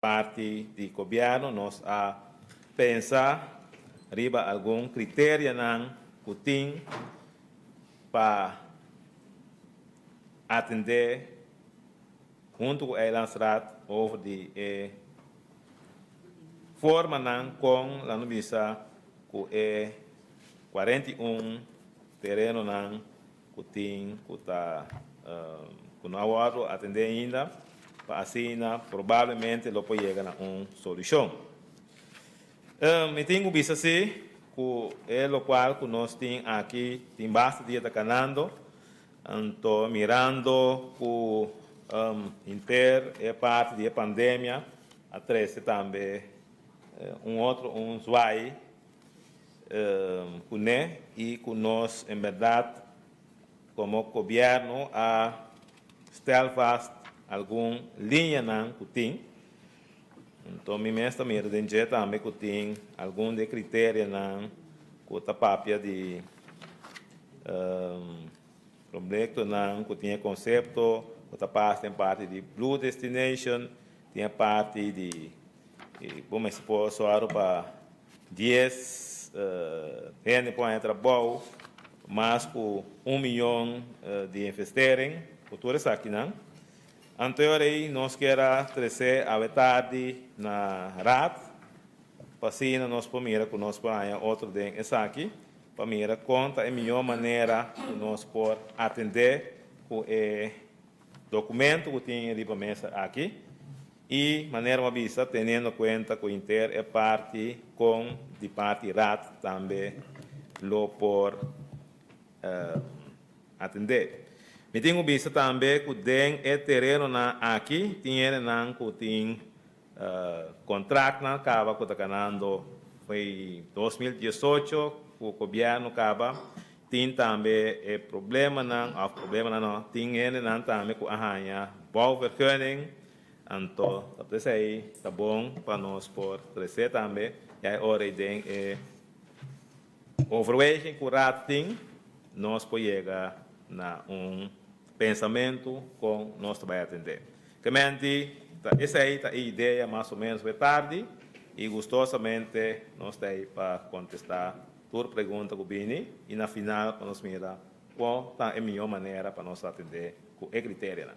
Parti di gobièrnu nos a pensa riba algun kriterianan ku tin pa atendé huntu ku Eilandsraad over di e formanan kon la no bisa ku e 41 terenonan ku tin ku ta ku no a wòrdu atendé ainda pa asina probablemente lo por yega na un solushon. Mi tin ku bisa si ku e lokual ku nos tin aki tin basta dia ta kanando, anto mirando ku henter e parti di e pandemia a trese tambe un otro un zwai kuné i ku nos en bèrdat komo gobièrnu a stel vast algun liñanan ku tin. Anto mi mes ta mira den dje tambe ku tin algun di e kriterianan ku ta papia di proyektonan ku tin e konsepto ku ta pasa den parti di Blue Destination, tin e parti di bo mester por sòru pa 10 hende por haña trabou, mas ku 1 mion di investering, ku tur esakinan. Anto ei nos kier a trese awe tardi na raad, pa asina nos por mira ku nos por haña otro den esaki, pa mira kon ta e mihó manera ku nos por atendé ku e dokumento ku tin riba mesa aki. I manera mi a bisa, teniendo kuenta ku henter e parti kon di parti raad tambe lo por atendé. Mi tin ku bisa tambe ku den e terenonan aki tin hendenan ku tin kontraktnan kaba ku ta ganando for 2018 ku gobièrnu kaba. Tin tambe e problemanan, òf problemanan no, tin hendenan tambe ku a haña bouwvergunning, anto ta p'esei ta bon pa nos por trese tambe ya e ora ei den e overweging ku raad tin, nos por yega na un pensamentu kon nos ta bai atendé. Kementi ta esei ta e idea mas o ménos ku e tardi i gustosamente nos ta ei pa kontestá tur pregunta ku bini i na final pa nos mira kon ta e mihó manera pa nos atendé ku e kriterianan.